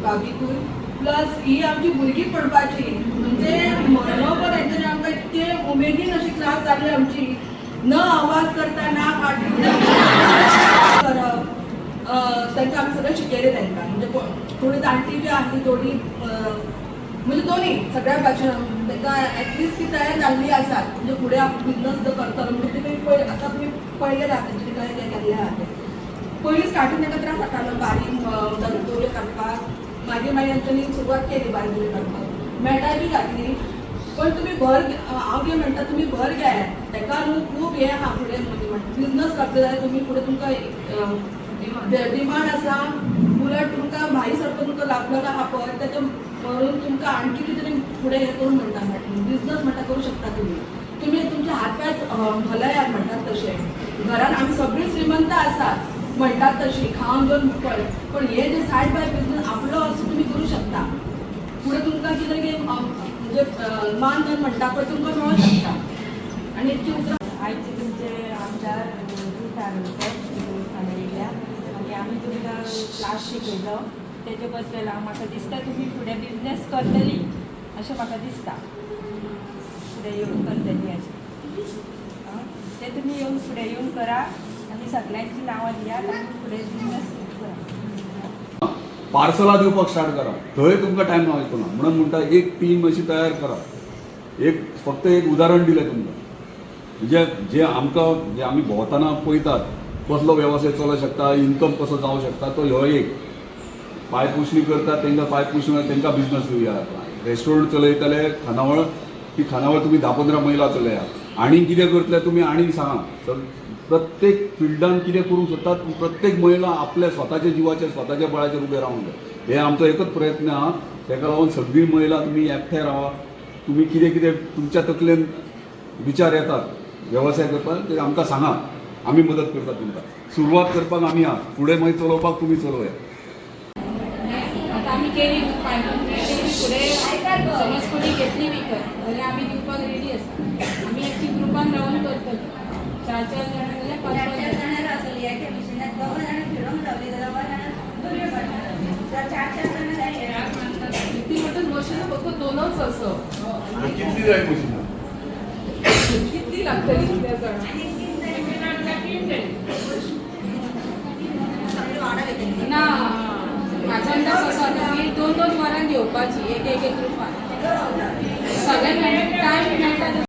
भाभीकूय. Plus ही आमची भुरगीं पडपाची म्हणजे म्हयनोभर हेंच्यांनी आमकां इतके उमेदीन अशी क्लास जाली आमची. न आवाज करता, ना काडटा करप, तांकां आमी सगळें शिकयलें तांकां. म्हणजे थोडी जाणटी बी आसली, थोडी म्हणजे दोन्ही सगळ्या भाशेन तांकां एटलिस्ट ती तयार जाल्ली आसात. म्हणजे फुडें बिजनस जो करतलो म्हणजे तुमी पळय, आतां तुमी पळयलें आहा तेंच्यांनी काय कितें केल्लें आहा तें. पयलीं स्टार्टींग तांकां त्रास जातालो बारीक दोरे काडपाक. मागीर मागीर तेंच्यांनी सुरवात केली बारीक दोरे काडपाक, मेटाय बी घातली. पण तुमी भर, हांव कितें म्हणटा, तुमी भर घेयात तेका न्हू. खूब हें आहा फुडें. बिजनस करतले जाल्यार तुमी फुडें तुमकां डिमांड आसा. उलट तुमकां भायर सरतो तुमकां लागलेलो आहा पळय, तेच्या म्हणून तुमकां आणखी कितें तरी फुडें हें करूंक म्हणटा. बिजनस म्हणटा करूं शकता तुमी. तुमी तुमचे हात पांय हलयात म्हणटात तशें. घरान आमी सगळीं श्रीमंत आसात म्हणटात तशी, खावन जेवन पळय, पण हे जे सायड बाय बिजनस आपलो असो तुमी करूं शकता. फुडें तुमकां कितें कितें म्हणजे मान धन म्हणटा पळय, तुमकां मेळोंक शकता. आनी इतकी उतरां. आयचे तुमचे आमच्या रुथ आयिल्ल्या आनी आमी तुमकां क्लास शिकयलो तेजे बद्दल हांव म्हाका दिसता तुमी फुडें बिजनेस करतली अशें म्हाका दिसता. फुडें येवन करतली अशें. आं, तें तुमी येवन फुडें येवन करा आनी सगल्यांची नांवां दियात आनी फुडें बिजनेस करा. पार्सलां दिवपाक स्टार्ट करा. थंय तुमकां टायम वयचो ना. म्हणून म्हणटा, एक टीम अशी तयार करा. एक फक्त एक उदाहरण दिलें तुमकां. म्हणजे जे आमकां जे आमी भोंवतना पळयतात, कसलो वेवसाय चलोवंक शकता, इन्कम कसो जावंक शकता, तो ह्यो एक पांय पुसणी करतात तांकां पांय पुसणी, तांकां बिजनस दिवया. रेस्टॉरंट चलयतले खानावळ, ती खानावळ तुमी 10-15 महिला चलया. आनी कितें करतले तुमी आनीक सांगा. तर प्रत्येक फिल्डान कितें करूंक सोदतात, प्रत्येक महिला आपल्या स्वताच्या जिवाचेर, स्वताच्या बळाचेर उबें रावंक जाय. हे आमचो एकच प्रयत्न आहा. ताका लागून सगळीं महिला तुमी एकठांय रावा. तुमी कितें कितें तुमच्या तकलेन विचार येतात वेवसाय करपाक, ते आमकां सांगा. आमी मदत करतात तुमकां. सुरवात करपाक आमी आहा, फुडें मागीर चलोवपाक तुमी चलोवया. आता आमी केली पांय फुडें समज कोणी घेतली विकत जाल्यार आमी दिवपाक रेडी आसा. आमी एकटी ग्रुपान रावन करतली, चार चार जाणां जाल्यार पांच चार पांच चार जाणां. जाणां आसली एका मिशिनात, दोगां जाणां फिरोंक रावली जाल्यार दोगां जाणां दोरयो काडपाक रावली जाल्यार चार चार जाणां जाय. ती म्हणटात मशिनां फक्त दोनच असो. कितली जाय मशिनां? कितली लागतली?